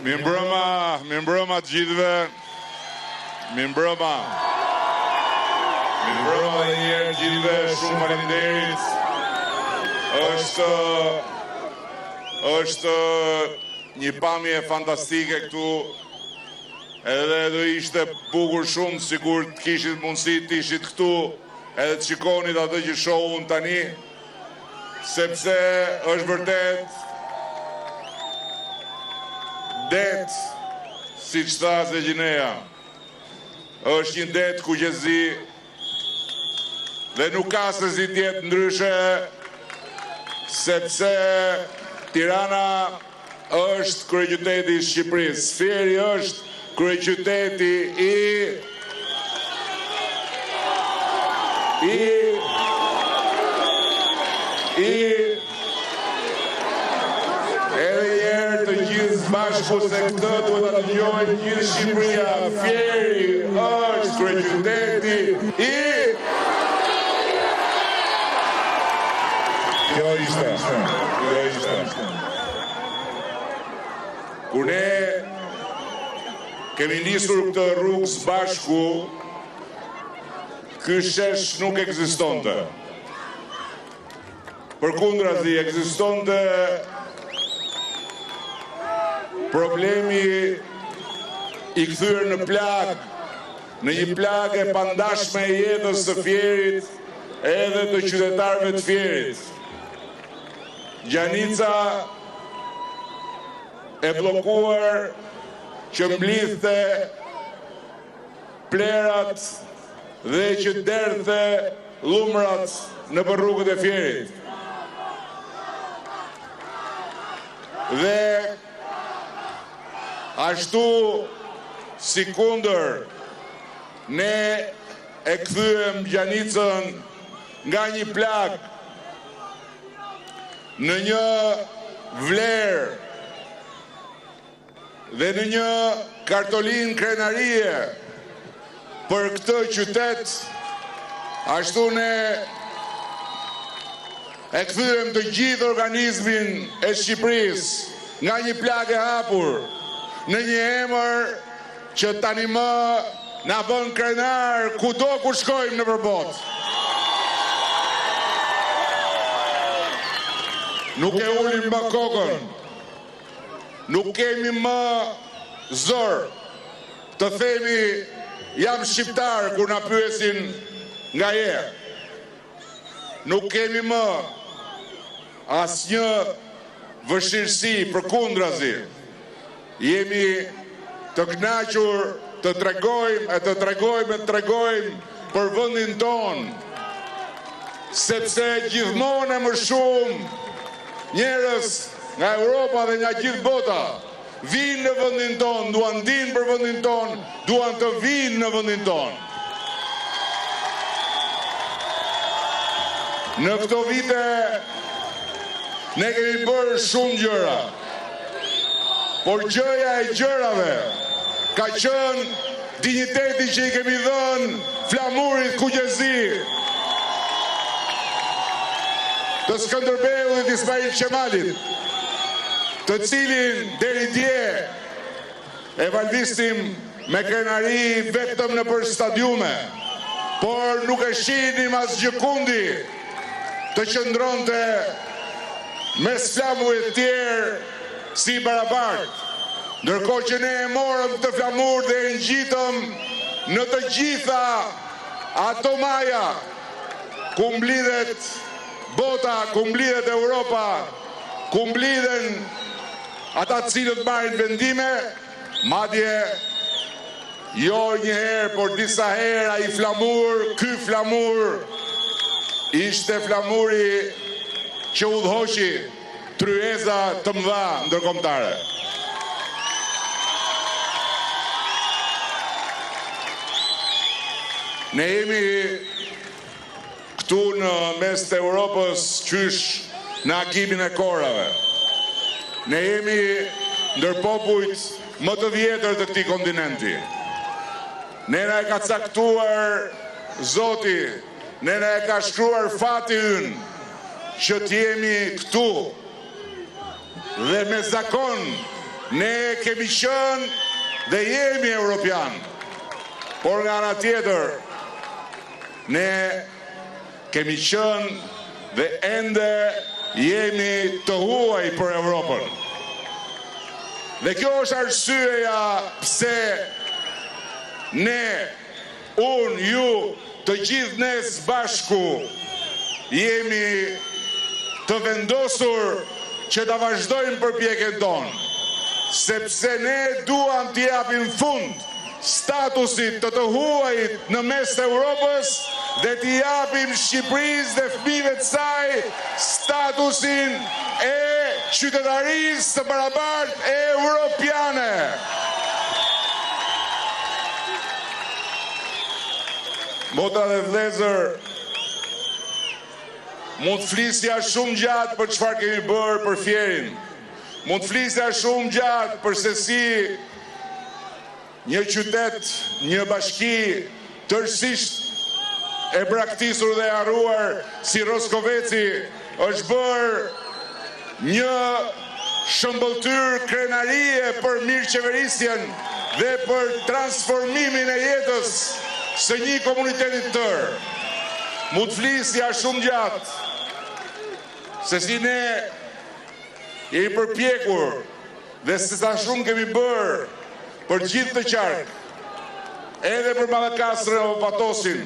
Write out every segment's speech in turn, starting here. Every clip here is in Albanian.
Mirëmbrëma, mirëmbrëma të gjithëve. Mirëmbrëma. Mirëmbrëma edhe një herë të gjithëve, shumë faleminderit. Është është një pamje fantastike këtu. Edhe do ishte bukur shumë sikur të kishit mundësi të ishit këtu edhe të shikonit atë që shoh unë tani. Sepse është vërtet det, siç tha Zegjineja, është një det kuqezi dhe nuk ka se si të jetë ndryshe, sepse Tirana është kryeqyteti i Shqipërisë. Fieri është kryeqyteti i i i Edhe një herë të gjithë së bashku se këtë duhet ta dëgjojë gjithë Shqipëria. Fieri është kryeqyteti i Kjo ishte. Kjo ishte. Kur ne kemi nisur këtë rrugë së bashku, ky shesh nuk ekzistonte. Përkundrazi, ekzistonte problemi i kthyer në plagë, në një plagë e pandashme e jetës së Fierit edhe të qytetarëve të Fierit. Gjanica e bllokuar që mblidhte plerat dhe që derdhte llumrat nëpër rrugët e Fierit. Dhe ashtu sikundër ne e kthyem Gjanicën nga një plagë në një vlerë dhe në një kartolinë krenarie për këtë qytet, ashtu ne e kthyem të gjithë organizmin e Shqipërisë nga një plagë e hapur në një emër që tani më na bën krenarë kudo ku shkojmë nëpër botë. Nuk e ulim më kokën. Nuk kemi më zor të themi jam shqiptar kur na pyesin nga je. Nuk kemi më asnjë vështirësi, përkundrazi. Jemi të kënaqur të tregojmë e të tregojmë e të tregojmë për vendin tonë, sepse gjithmonë e më shumë njerëz nga Europa dhe nga gjithë bota vijnë në vendin tonë, duan dinë për vendin tonë, duan të vijnë në vendin tonë. Në këto vite ne kemi bërë shumë gjëra. Por gjëja e gjërave ka qenë dinjiteti që i kemi dhënë flamurit kuqezi të Skënderbeut Ismail Qemalit, të cilin deri dje e valvisnim me krenari vetëm nëpër stadiume, por nuk e shihnim asgjëkundi të qëndronte mes flamujve të tjerë si i barabartë, ndërkohë që ne e morëm këtë flamur dhe e ngjitëm në të gjitha ato maja ku mblidhet bota, ku mblidhet Europa, ku mblidhen ata të cilët marrin vendime, madje jo një herë, por disa herë ai flamur, ky flamur ishte flamuri që udhëhoqi tryeza të mëdha ndërkombëtare. Ne jemi Këtu në mes të Europës qysh në agimin e kohërave. Ne jemi ndër popujt më të vjetër të këtij kontinenti. Ne na e ka caktuar Zoti, ne na e ka shkruar fati ynë që të jemi këtu dhe me zakon. Ne kemi qenë dhe jemi europianë, por nga ana tjetër, ne kemi qenë dhe ende jemi të huaj për Evropën. Dhe kjo është arsyeja pse ne, unë, ju, të gjithë ne së bashku jemi të vendosur që ta vazhdojmë përpjekjen tonë, sepse ne duam t'i japim fund statusit të të huajit në mes të Europës dhe t'i japim Shqipërisë dhe fëmijëve të saj statusin e qytetarisë së barabartë europiane. Motra dhe vëllezër, mund të flisja shumë gjatë për çfarë kemi bërë për Fierin. Mund të flisja shumë gjatë për se si një qytet, një bashki tërësisht e braktisur dhe e harruar si Roskoveci është bërë një shëmbëlltyrë krenarie për mirëqeverisjen dhe për transformimin e jetës së një komuniteti të tërë. Mund të flisja shumë gjatë se si ne Jemi përpjekur dhe se sa shumë kemi bërë për gjithë këtë qark, edhe për Mallakastrën apo Patosin,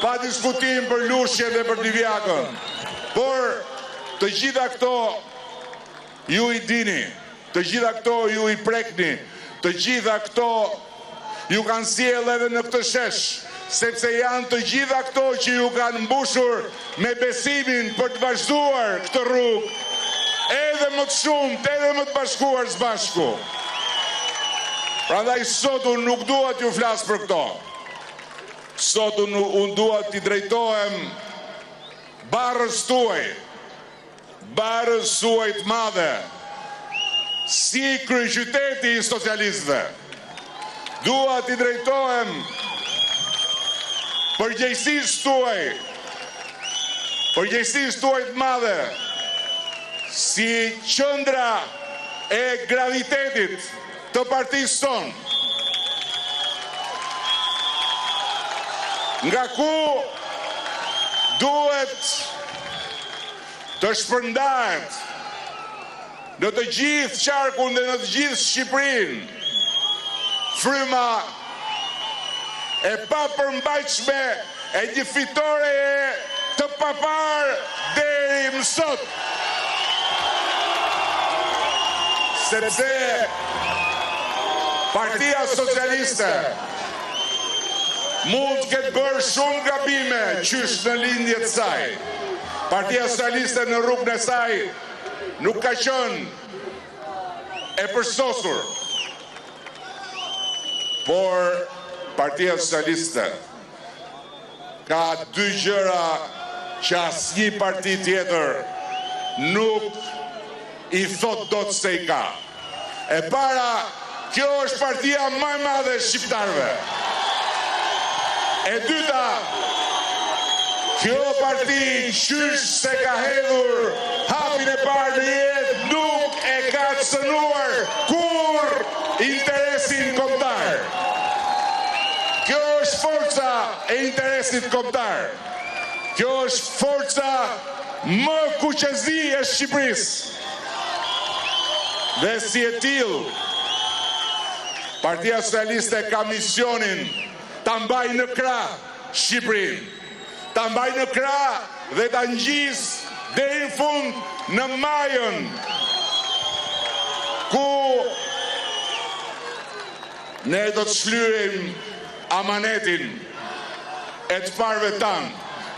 pa diskutim për Lushnjën dhe për Divjakën, por të gjitha këto ju i dini, të gjitha këto ju i prekni, të gjitha këto ju kanë sjellë edhe në këtë shesh, sepse janë të gjitha këto që ju kanë mbushur me besimin për të vazhduar këtë rrugë edhe më të shumtë, edhe më të bashkuar së bashku. Prandaj sot unë nuk dua t'ju flas për këto. Sot unë unë dua t'i drejtohem barrës tuaj, Barrës suaj të madhe si kryeqyteti i socialistëve, dua t'i drejtohem përgjegjësisë tuaj, përgjegjësisë tuaj të madhe si qendra e gravitetit të partisë sonë, nga ku duhet të shpërndahet në të gjithë qarkun dhe në të gjithë Shqipërinë fryma e papërmbajtshme e një fitoreje të paparë deri më sot. Sepse Partia Socialiste mund të ketë bërë shumë gabime qysh në lindje të saj. Partia Socialiste në rrugën e saj nuk ka qenë e përsosur. Por Partia Socialiste ka dy gjëra që asnjë parti tjetër nuk i thotë dot se i ka. E para, kjo është partia më e madhe e shqiptarëve. E dyta, kjo parti qysh se ka hedhur hapin e parë në jetë nuk e ka cënuar kurrë interesin kombëtar. Kjo është forca e interesit kombëtar. Kjo është forca më kuqezi e Shqipërisë. Dhe si e tillë, Partia Socialiste ka misionin ta mbajë në krah Shqipërinë, ta mbajë në krah dhe ta ngjisë deri në fund në majën ku ne do të shlyejmë amanetin e të parëve tanë,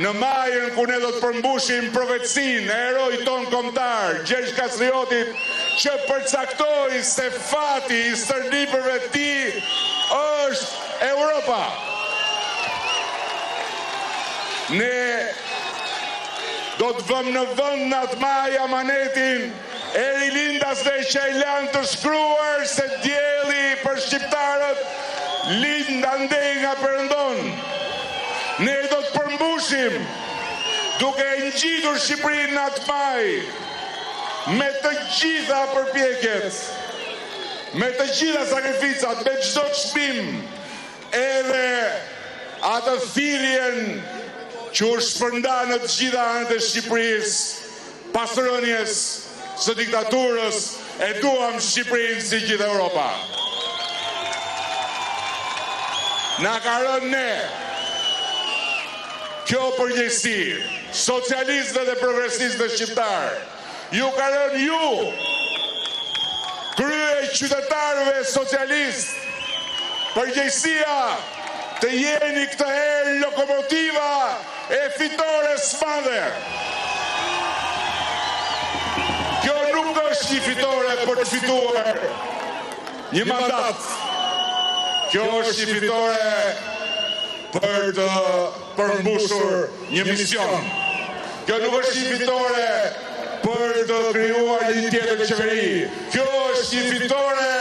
në majën ku ne do të përmbushim profecinë e heroit tonë kombëtar, Gjergj Kastriotit, që përcaktoi se fati i stërnipërve të tij është Europa. Ne do të vëmë në vend në atë majë amanetin e rilindasve që e lanë të shkruar se dielli për shqiptarët lind andej nga perëndon. Ne do të përmbushim duke e ngjitur Shqipërinë në atë majë. me të gjitha përpjekjet, me të gjitha sakrificat, me çdo çmim, edhe atë thirrjen që u shpërnda në të gjitha anët e Shqipërisë pas rënies së diktaturës, e duam Shqipërinë si gjithë Europa. Na ka rënë ne kjo përgjegjësi, socialistëve dhe progresistëve shqiptarë, ju ka rënë ju, kryeqytetarëve socialistë, përgjegjësia të jeni këtë herë lokomotiva e fitores së madhe. Kjo nuk është një fitore për të fituar një mandat. Kjo është një fitore për të përmbushur një mision. Kjo nuk është një fitore për të krijuar një tjetër qeveri. Kjo është një fitore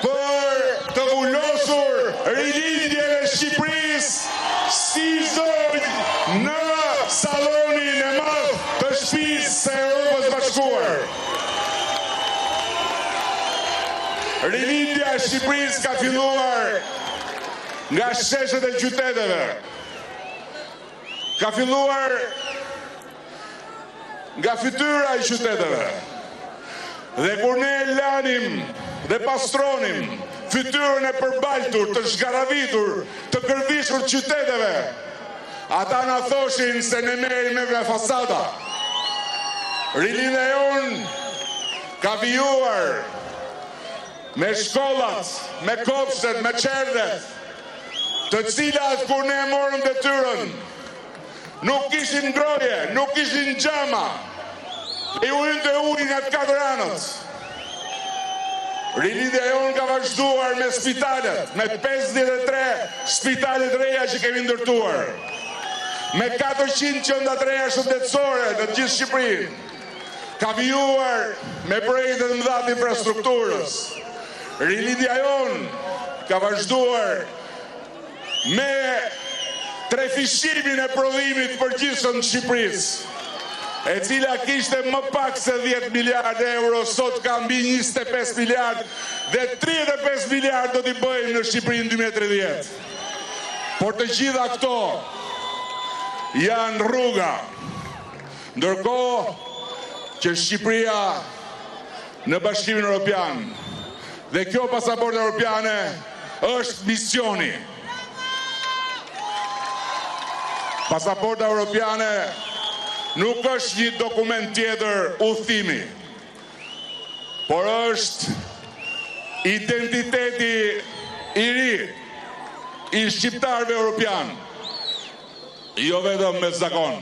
për të vulosur rilindjen e Shqipërisë si zonjë në sallonin e madh të shtëpisë së Europës Bashkuar. Rilindja e Shqipërisë ka filluar nga sheshet e qyteteve. Ka filluar nga fytyra e qyteteve. Dhe kur ne lanim dhe pastronim fytyrën e përbaltur, të zhgarravitur, të gërvishur të qyteteve, ata na thoshin se ne merremi me fasada. Rilindja jonë ka vijuar me shkollat, me kopshtet, me çerdhet, të cilat kur ne morëm detyrën, nuk kishin ngrohje, nuk kishin xhama, dhe ju hynte uji nga të katër anët. Rilindja jonë ka vazhduar me spitalet, me 53 spitale të reja që kemi ndërtuar, me 400 qendra të reja shëndetësore në të gjithë Shqipërinë. Ka vijuar me projekte të mëdha të infrastrukturës. Rilindja jonë ka vazhduar me trefishimin e prodhimit të përgjithshëm të Shqipërisë, e cila kishte më pak se 10 miliardë euro, sot ka mbi 25 miliardë dhe 35 miliardë do t'i bëjmë në Shqipëri në 2030. Por të gjitha këto janë rruga. Ndërkohë që Shqipëria në Bashkimin Europian dhe kjo pasaportë europiane është misioni. Pasaporta europiane nuk është një dokument tjetër udhëtimi, por është identiteti i ri i shqiptarëve europianë. Jo vetëm me zakon,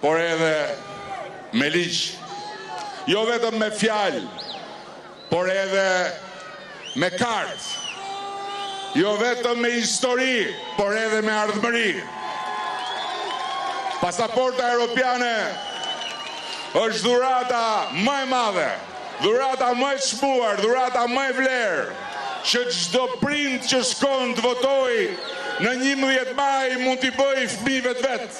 por edhe me ligj. Jo vetëm me fjalë, por edhe me kartë. Jo vetëm me histori, por edhe me ardhmëri. Pasaporta europiane është dhurata më e madhe, dhurata më e çmuar, dhurata më e vlerë që çdo prind që shkon të votojë në 11 maj mund t'i bëjë fëmijëve të vet.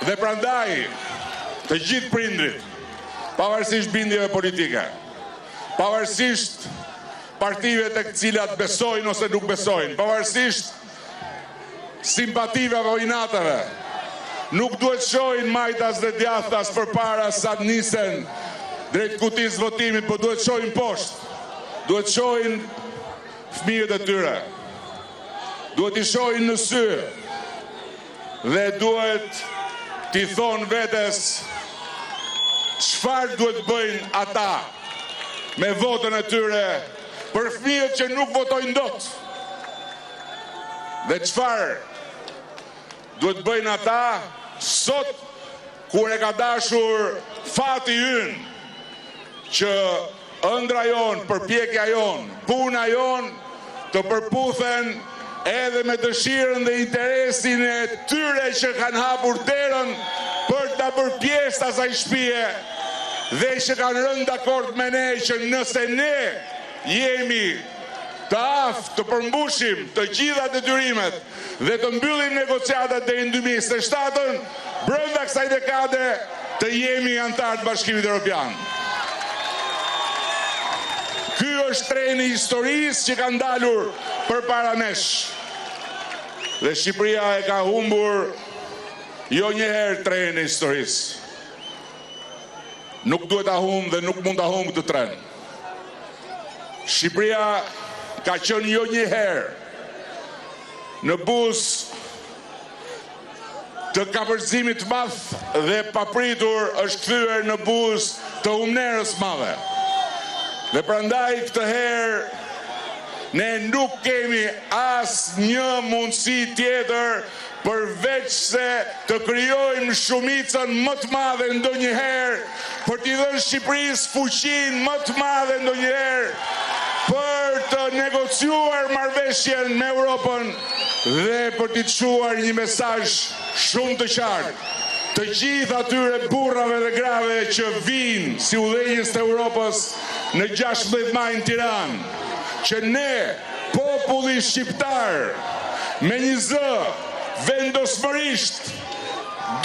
Dhe prandaj, të gjithë prindrit, pavarësisht bindjeve politike, pavarësisht partive tek të cilat besojnë ose nuk besojnë, pavarësisht Simpative apo inateve. Nuk duhet shohin majtas dhe djathtas përpara sa të nisen drejt kutisë votimit, po duhet shohin poshtë. Duhet shohin fëmijët e tyre. Duhet t'i shohin në sy dhe duhet t'i thonë vetes çfarë duhet bëjnë ata me votën e tyre për fëmijët që nuk votojnë dot. Dhe çfarë duhet bëjnë ata sot kur e ka dashur fati ynë që ëndrra jonë, përpjekja jonë, puna jonë të përputhen edhe me dëshirën dhe interesin e tyre që kanë hapur derën për ta bërë pjesë të asaj shtëpie dhe që kanë rënë dakord me ne që nëse ne jemi të aftë të përmbushim të gjitha detyrimet dhe të mbyllim negociatat deri në 2027-ën, brenda kësaj dekade. të jemi anëtarë të Bashkimit Europian. Ky është treni i historisë që ka ndalur përpara nesh. Dhe Shqipëria e ka humbur jo një herë trenin e historisë. Nuk duhet ta humbë dhe nuk mund ta humbë këtë tren. Shqipëria ka qenë jo një herë në buzë të kapërcimit të madh dhe papritur është kthyer në buzë të humnerës së madhe. Dhe prandaj këtë herë ne nuk kemi asnjë mundësi tjetër përveçse të krijojmë shumicën më të madhe ndonjëherë për t'i dhënë Shqipërisë fuqinë më të madhe ndonjëherë për të negociuar marrëveshjen me Europën dhe për t'i çuar një mesazh shumë të qartë të gjithë atyre burrave dhe grave që vijnë si udhëheqës të Europës në 16 maj në Tiranë, që ne, populli shqiptar, me një zë vendosmërisht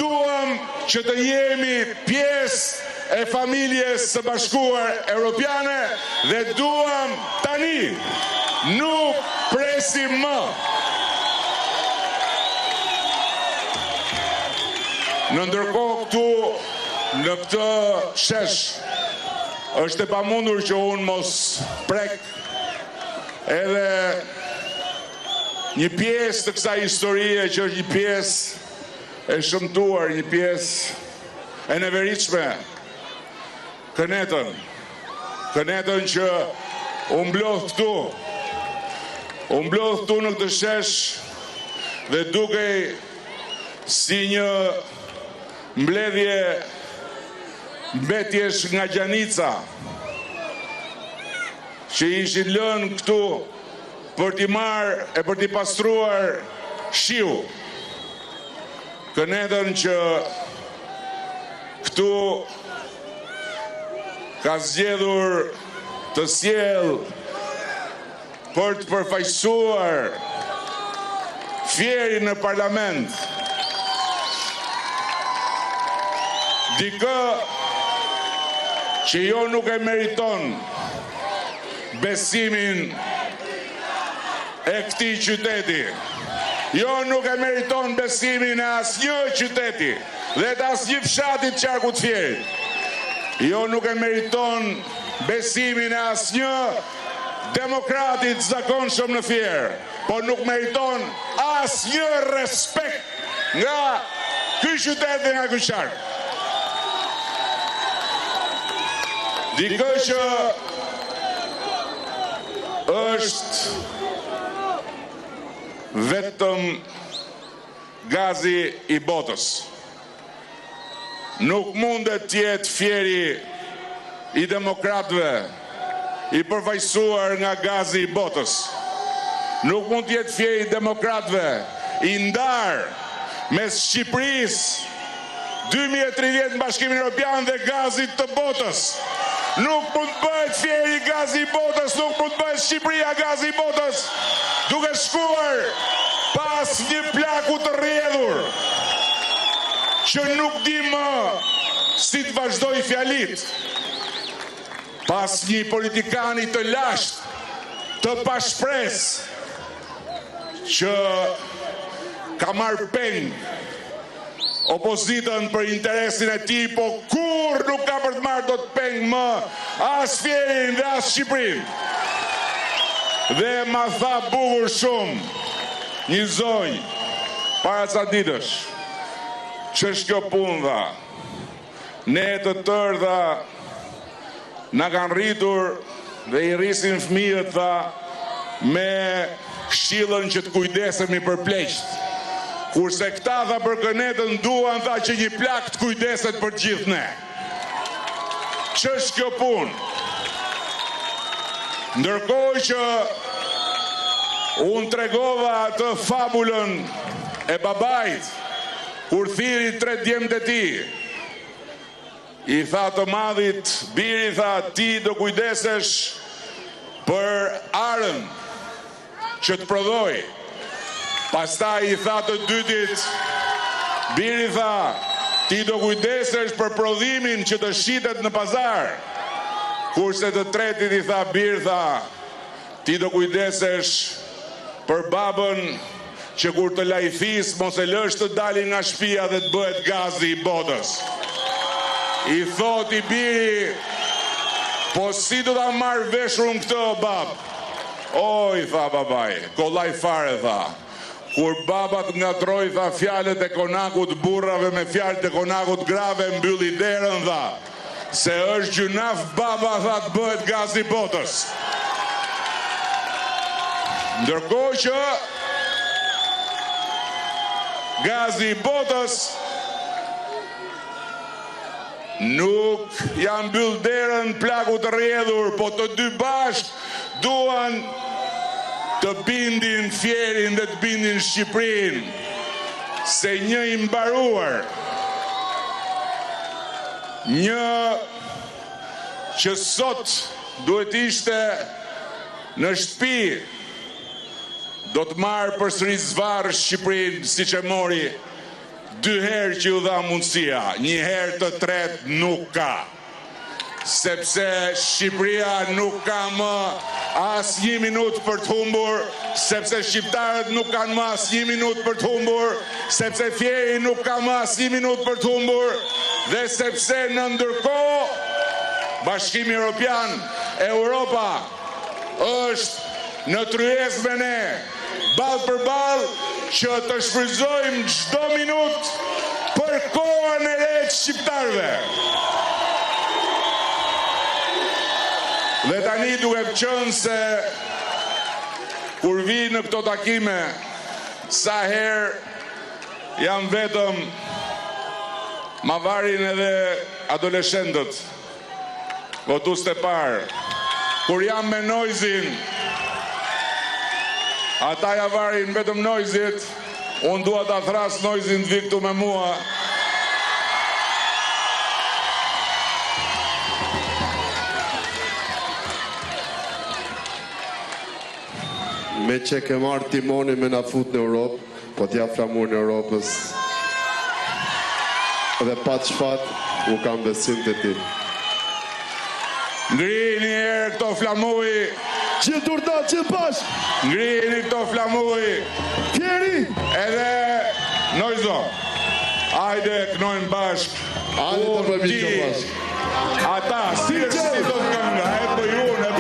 duam që të jemi pjesë e familjes së bashkuar europiane dhe duam tani, nuk presim më. Në ndërkohë këtu në këtë shesh është e pamundur që unë mos prek edhe një pjesë të kësaj historie që është një pjesë e shëmtuar, një pjesë e neveritshme kënetën, kënetën që u mblodh këtu, u mblodh këtu në këtë shesh dhe dukej si një mbledhje mbetjesh nga Gjanica që ishin lënë këtu për t'i marrë e për t'i pastruar shiu. Kënetën që këtu ka zgjedhur të sjellë për të përfaqësuar Fierin në parlament. Dikë që jo nuk e meriton besimin e këtij qyteti. Jo nuk e meriton besimin e asnjë qyteti dhe të asnjë fshati të qarkut të Fierit. Jo nuk e meriton besimin e asnjë demokrati të zakonshëm në Fier, por nuk meriton asnjë respekt nga ky qytet dhe nga ky qark. Dikë që është vetëm gazi i botës. Nuk mundet të jetë Fieri i demokratëve i përfaqësuar nga gazi i botës. Nuk mund të jetë Fieri i demokratëve i ndarë mes Shqipërisë 2030 në Bashkimin Europian dhe gazit të botës. Nuk mund të bëhet Fieri gazi i botës, nuk mund të bëhet Shqipëria gazi i botës, duke shkuar pas një plaku të rrjedhur, që nuk di më si të vazhdojë fjalitë, pas një politikani të lashtë, të pashpresë, që ka marrë peng opozitën për interesin e tij, po kurrë nuk ka për të marrë dot peng më as Fierin dhe as Shqipërinë. Dhe ma tha bukur shumë një zonjë para ca ditësh, ç'është kjo punë tha, ne të tërë tha, Na kanë rritur dhe i rrisim fëmijët tha me këshillën që të kujdesemi për pleqtë. Kurse këta tha për kënetën duan tha që një plak të kujdeset për të gjithë ne. Ç'është kjo punë? Ndërkohë që unë tregova atë fabulën e babait kur thirri tre djemtë e tij, I tha të madhit, biri tha, ti do kujdesesh për arën që të prodhojë. Pastaj i tha të dytit, biri tha, Ti do kujdesesh për prodhimin që të shitet në pazar. Kurse të tretit i tha, bir tha, ti do kujdesesh për babën që kur të lajthisë mos e lësh të dali nga shpia dhe të bëhet gazi i botës. I thotë i biri, po si do ta marr vesh unë këtë o babë? O, i tha babai, kollaj fare tha. Kur baba të ngatërrojë tha fjalët e konakut burrave me fjalët e konakut grave mbylli derën tha se është gjynaf baba tha të bëhet gazi i botës. Ndërkohë që gazi i botës nuk ia mbyll derën plakut të rrjedhur, po të dy bashkë Duan të bindin Fierin dhe të bindin Shqipërinë se një i mbaruar, një që sot duhet të ishte në shtëpi, do të marrë përsëri zvarrë Shqipërinë siç e mori dy herë që iu dha mundësia, një herë të tretë nuk ka. Sepse Shqipëria nuk ka më asnjë minutë për të humbur, sepse shqiptarët nuk kanë më asnjë minutë për të humbur, sepse Fieri nuk ka më asnjë minutë për të humbur dhe sepse në ndërkohë Bashkimi Europian, Europa është në tryezë me ne, ballë për ballë që të shfrytëzojmë çdo minutë për kohën e re të shqiptarëve. Dhe tani duke qenë se kur vij në këto takime, sa herë jam vetëm, ma varin edhe adoleshentët. Votuesit e parë. Kur jam me Noizin, ata ia varin vetëm Noizit, unë dua ta thërras Noizin të vijë këtu me mua. Meqë ke marrë timonin me na fut në Europë, Po të jap flamurin e Europës dhe paç fat, unë kam besim te ti. Ngrini një herë këto flamuj. Gjithë durtat, gjithë bashkë. Ngrini këto flamuj. Fieri. Edhe Noizo. Hajde knojmë bashkë. Hajde të bëjmë një bashkë. Ata, si është si do të kënga, e bëj unë, e.